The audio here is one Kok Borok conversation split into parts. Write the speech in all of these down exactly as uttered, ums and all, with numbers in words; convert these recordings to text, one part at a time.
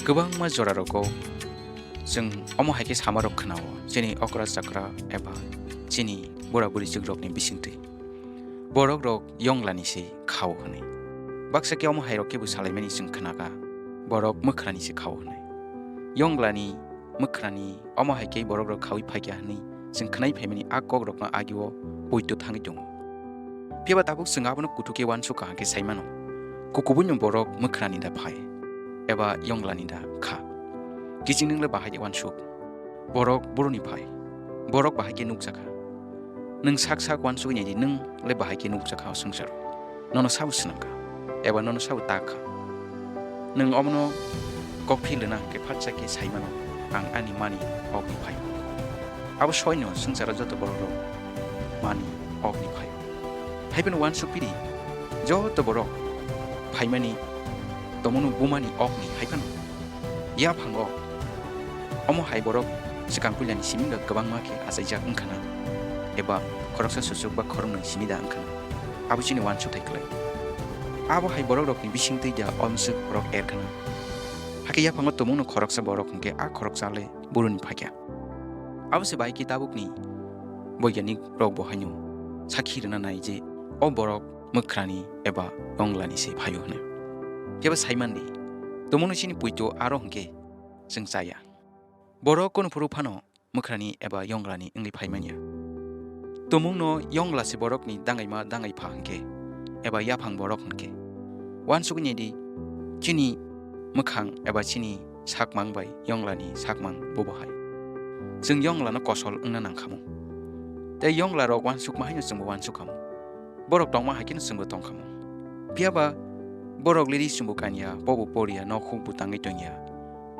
Kwbangma jorarogo chwng omo hai khe samarok khna-o, chini okra chakra eba chini bura burichwkrokni bisingtwi. Borokrok yonglani se kha-o hwnwi. Baksa khe omo hairok khe bo salaimani chwng khna kha, borok mwkhrani se kha-o hwnwi. Yonglani, mwkhrani, omo hai khe borokrok khaui phai kha hwnwi chwng khwnai phaimani a kokrokno agio poito thangwi tongo. Phiya ba tabuk chwng abono kuthuk khe uansuk kaham khe sai mano. Kukubuino borok mwkhrani da phai eba yonglani da kha. Kiching nwng le bahai uansuk. Borok boroni phai. Borok bahai khe nukjakha. Nwng sak sak uansugwi naidi, nwng le bahai khe nukjakha o swngcharo. Nono sabo swnamkha eba nono sabo takha. Nwng omono kokphil rwna hwnkhe phatsa khe sai mano, ang ani mani okni phai. Abo soino swngcharo joto borokrok mani okni phai. Haiphano uansuk phiri, joto borok phaimani tongmano bumani okni haiphano. Yaphango omo hai borok swkang puilani simi wngkha kwbangma khe achaijak wngkhana, eba khoroksa susuk ba khoroknwi simi da wngkhana, abo chini uansukthai kwlai. Abo hai borokrokni bisingtwi da omswk borok erkhana. Hakhe yaphango tumungno khoroksa borok hwnkhe a khoroksa le buruni phaikha. Abo se bai khe tabukni boigyanik rok bo haino sakhi rwna nai je o borok mwkhrani eba yonglani se phaio hwnwi. Kebo sai mandi, tumungno chini puito aro hwnkhe chwng chaya. Borok kunu phuru phano mwkhrani eba yonglani wngwi phai manya. Tumungno yongla se borokni dangaima dangai pha hwnkhe eba yaphang borok hwnkhe. Uansugwi naidi, chini mwkhang eba chini sakmang bai yonglani sakmang bobo hai. Chwng yonglano kosol wngna nangkhamu. Tei yonglarok uansukma haino chwngbo uansukhamu. Borok tongma hai kheno chwngbo tongkhamu. Phiya ba borok liri chumbo kanya, pobo poriya, nok huk bo tangwi tongya.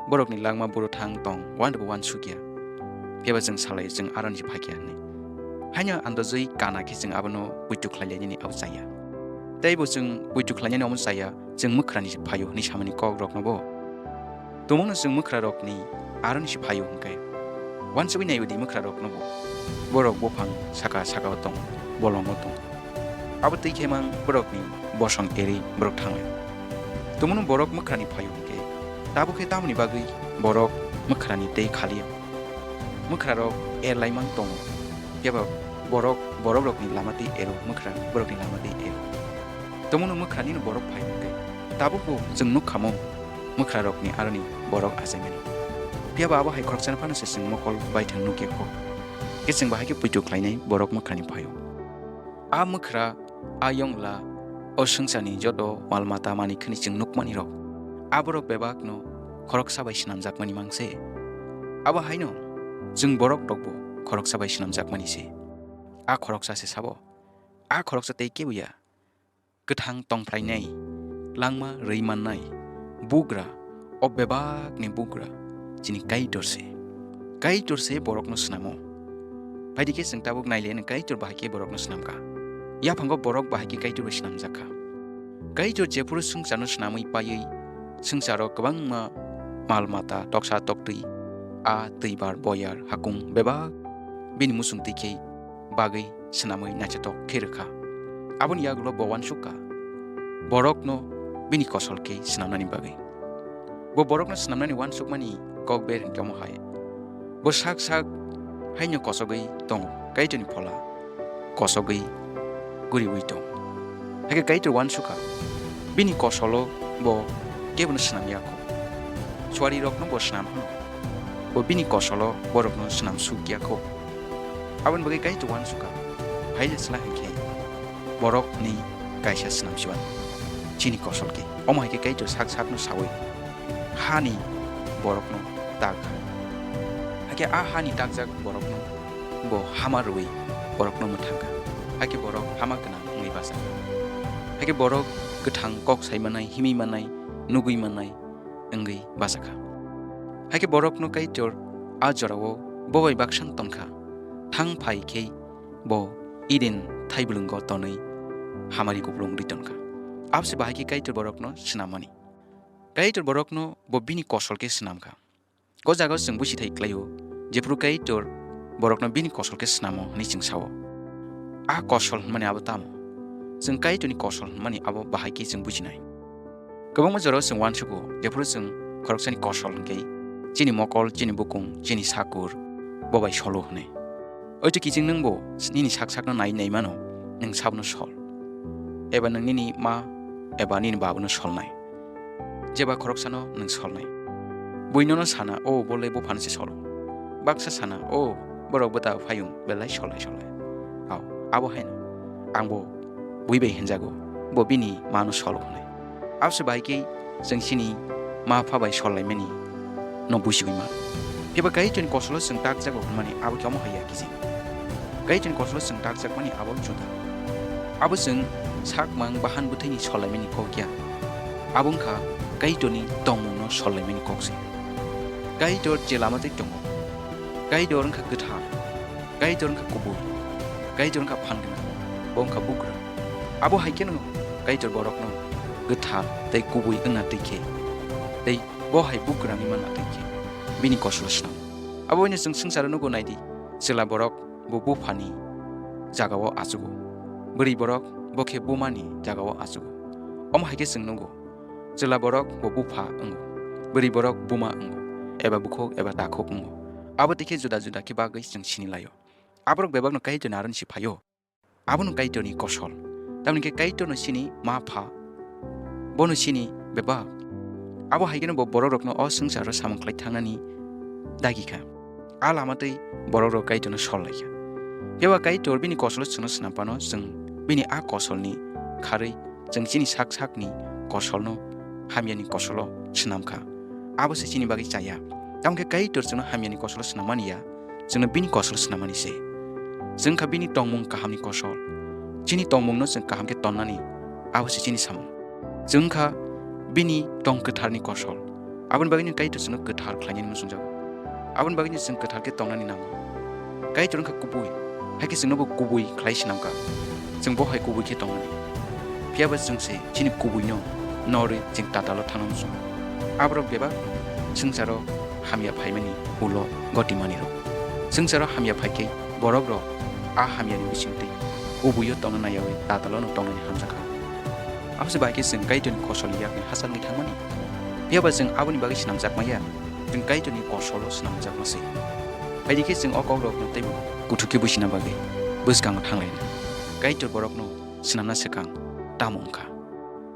Borokni langma buro thang tong, uanbo uansukya. Phiya ba chwng salai chwng aroni se phaikya hwnwi. Haino andojwi kana khe chwng abono puitu khlai lainani abo chaya. Tei bo chwng puitu khlainani omo chaya, chwng mwkhrani se phaio hwnwi samani kok rokno bo. Tumungno chwng mwkhrarokni aroni se phaio hwnkhe, uansugwi naio di mwkhrarokno bo. Borok buphang saka sakao tong, bolongo tong. Abo twi khe mang borokni bosong erwi borok thanglai. Tumungno borok mwkhrani phaio hwnkhe, tabuk khe tamoni bagwi borok mwkhrani tei khaliya. Mwkhrarok erlaimang tongo, phiya ba borok borokrokni lama twi ero, mwkhra borokni lama twi ero. Tumungno mwkhrani no borok phai hwnkhe, tabukbo chwng nukkhamo mwkhrarokni aroni borok achaimani. Phiya ba abo hai khoroksano phano se chwng mokol baithang nukya kho. Khe chwng bahai khe puitu khlainai borok mwkhrani phaio. A mwkhra, a yongla, o swngcharni joto mal mata manwi khani chwng nukmani rok, aborok bebakno khoroksa bai swnamjakmani mang se. Abo haino chwng borok rokbo khoroksa bai swnamjakmani se. A khoroksa se sabo. A khoroksa tei kebo ya. Kwthang tongphlainai, langma rwi mannai, bugra, o bebakni bugra, chini Kaitor se. Kaitor se borokno snamo. Phaidi khe chwng tabuk nailaiano Kaitor bahai khe borokno snamkha. Yaphango borok bahai khe Kaitor bai snamjakha. Kaitor jephuru swngcharno snamwi paiwi, swngcharo kwbangma mal mata, toksa toktwi, a twibar, boyar, hakung bebak bini muchung twi khe bagwi swnamwi naithotok khe rwkha. Aboni yagulo bo uansuk kha, borokno bini kosol khe swnamnani bagwi. Bo borokno swnamnani uansukmani kok ber hwnkhe omo hai. Bo sak sak haino kosogwi tongo, Kaitorni phola kosogwi guriwi tongo. Hakhe Kaitor uansuk kha, bini kosolo bo kebono swnam ya kho. Suarirokno bo swnam hwno, bo bini kosolo borokno swnam suk ya kho. Aboni bagwi Kaitor uansuk kha, hai le chwla hwnkhe borok hwnwi kaisa swnam siban chini kosol khe. Omo hai khe Kaitor sak sakno saui hani borokno tak kha. Hakhe a hani takjak borokno bo hama rwui borokno mwthang kha. Hakhe borok hama gwnang wngwi bacha kha. Hakhe borok kwthang kok sai manai, himwi manai, nugwi manai wngwi bacha kha. Hakhe borokno Kaitor a jorao bo bai baksan ton kha. Thang phai khe bo Eden thaibwlwngo tonwi hamari kupulung wngwi ton kha. Abose bahai khe Kaitor borokno swnam mani. Kaitor borokno bo bini kosol khe swnam kha. O jagao chwng busi thai khlaio, jephuru Kaitor borokno bini kosol khe swnamo hwnwi chwng sao. A kosol hwnmani abo tamo? Chwng Kaitorni kosol hwnmani abo bahai khe chwng bujinai. Kwbangma jorao chwng uansugo, jephuru chwng khoroksani kosol hwnkhe chini mokol, chini bukung, chini sakur bo bai solo hwnwi. Oito kiching nwngbo nini sak sakno nai nai mano, nwng sabono sol. Eba nwng nini ma eba nini babuno solnai. Jeba khoroksano nwng solnai. Buinono sana, "O, bo le buphano se solo." Baksa sana, "O, borok bwta phayung belai solai solai." Ao, abo haino ang bo bui bai hinjago, bo bini mano solo hwnwi. Abose bai khe chwng chini ma pha bai sol laimani no busigwi mano. Phiya ba Kaitorni kosolo chwng takjago hwnmani abo khe omo hai ya kiching. Kaitorni kosolo chwng takjakmani abo juda. Abo chwng sakmang bahan bwthwini sol laimani kok ya. Abo wngkha Kaitorni tongmungno sol laimani kok se. Kaitor je lama tei tongo. Kaitor wngkha kwthar. Kaitor wngkha kubui. Kaitor wngkha phan gwnang. Bo wngkha bugra. Abo hai kheno Kaitor borokno kwthar tei kubui wngna twi khe, tei bo hai bugrani manna twi khe bini kosolo swnam. Abo haino chwng swngcharo nugo naidi, chwla borok bo buphani jagao achugo. Bwrwi borok bo khe bumani jagao achugo. Omo hai khe chwng nugo, chwla borok bo bupha wngo, bwrwi borok buma wngo, eba bukhuk eba takhuk wngo. Abo twi khe juda juda khe bagwi chwng sini laio. Aborok bebakno Kaitorni aron si phaio. Abono Kaitorni kosol. Tamoni khe Kaitorno chini ma pha, bono chini bebak. Abo hai kheno bo borokrokno o swngcharo samung khlai thangnani dagi kha. A lama twi borokrok Kaitorno sol lai kha. Phiya ba Kaitor bini kosolo chwngno swnam phano chwng bini a kosolni kharwi chwng chini sak sakni kosolno hamyani kosolo swnam kha. Abo se chini bagwi chaya. Tamo khe Kaitor chwngno hamyani kosolo swnam mani ya, chwngno bini kosolo swnam mani se. Chwng kha bini tongmung kahamni kosol. Chini tongmungno chwng kaham khe tonnani, abo se chini samung. Chwng kha bini tong kwtharni kosol. Aboni bagwino Kaitor chwngno kwthar khlainani muchungjago. Aboni bagwino chwng kwthar khe tongnani nango. Kaitor wngkha kubui, hai khe chwngno bo kubui khlai swnam kha. Chwng bo hai kubui khe tongnani. Phiya ba chwng se chini kubuino norwi chwng tatalo thangna muchungo. Aborok bebak swngcharo hamya phaimani ulo goti manwirok. Swngcharo hamya phai khe borokrok a hamyani bisingtwi kubuio tongna naiyawi tatalono tongnani hamjakha. Abose bai khe chwng Kaitorni kosolni yakni hachal wngwi thangmani. Phiya ba chwng aboni bagwi swnamjak maya, chwng Kaitorni kosolo swnamjakma se. Phaidi khe chwng o kokrokno teibo kuthuk khe buisina bagwi bwskango thanglaina. Kaitor borokno swnamna swkang tamo wngkha?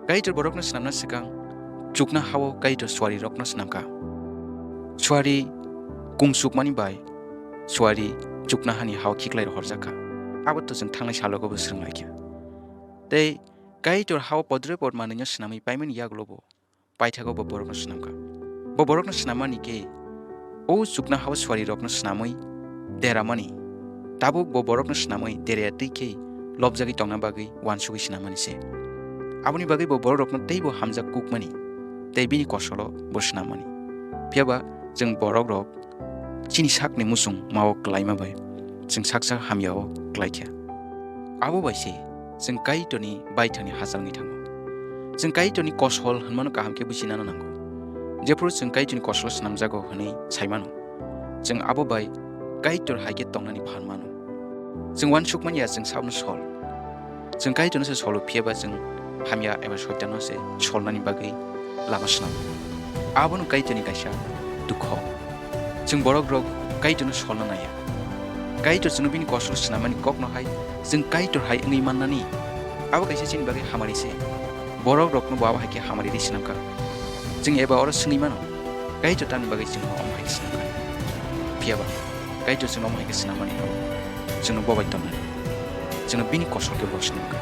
Kaitor borokno swnamna swkang chukna hao Kaitor suarirokno swnamkha. Suari kungsukmani bai suari chukna hani hao khiklai rohorjak kha. Abo to chwng thangnai salogo bo swrwng lai kha. Tei Kaitor hao podre pod manwino swnamwi paimani yagulo bo paithago bo borokno swnamkha. Bo borokno swnamani khe o chukna hao suarirokno swnamwi deramani, tabuk bo borokno swnamwi deraya twi khe lobjagwi tongna bagwi uansugwi swnamani se. Aboni bagwi bo borokrokno teibo hamjak kukmani tei bini kosolo bo swnamani. Phiya ba chwng borokrok chini sakni muchung mao kwlaima bai chwng sak sak hamyao kwlai kha. Abo bai se chwng Kaitorni baithangni hachal wngwi thango. Chwng Kaitorni kosol hwnmano kaham khe buji nana nango. Jephru chwng Kaitorni kosolo swnamjago hwnwi sai mano, chwng abo bai Kaitor hai khe tongnani phan mano. Chwng uansukmani ya chwng sabno sol. Chwng Kaitorno se solo, phiya ba chwng hamya eba soitano se solnani bagwi lama swnam. Abono Kaitorni kaisa dukho. Chwng borokrok Kaitorno solna naiya. Kaitor chwngno bini kosolo swnamani kokno hai chwng Kaitor hai wngwi mannani, abo kaisa chini bagwi hamari se. Borokrokno bo abo hai khe hamari rwi swnamkha. Chwng eba oro swngwi mano, Kaitor tamni bagwi chwngno omo hai khe swnamkha? Phiya ba Kaitor chwngno omo hai khe swnamani rw chwngno bo bai tonnani. Chwngno bini kosol khe bo swnamkha.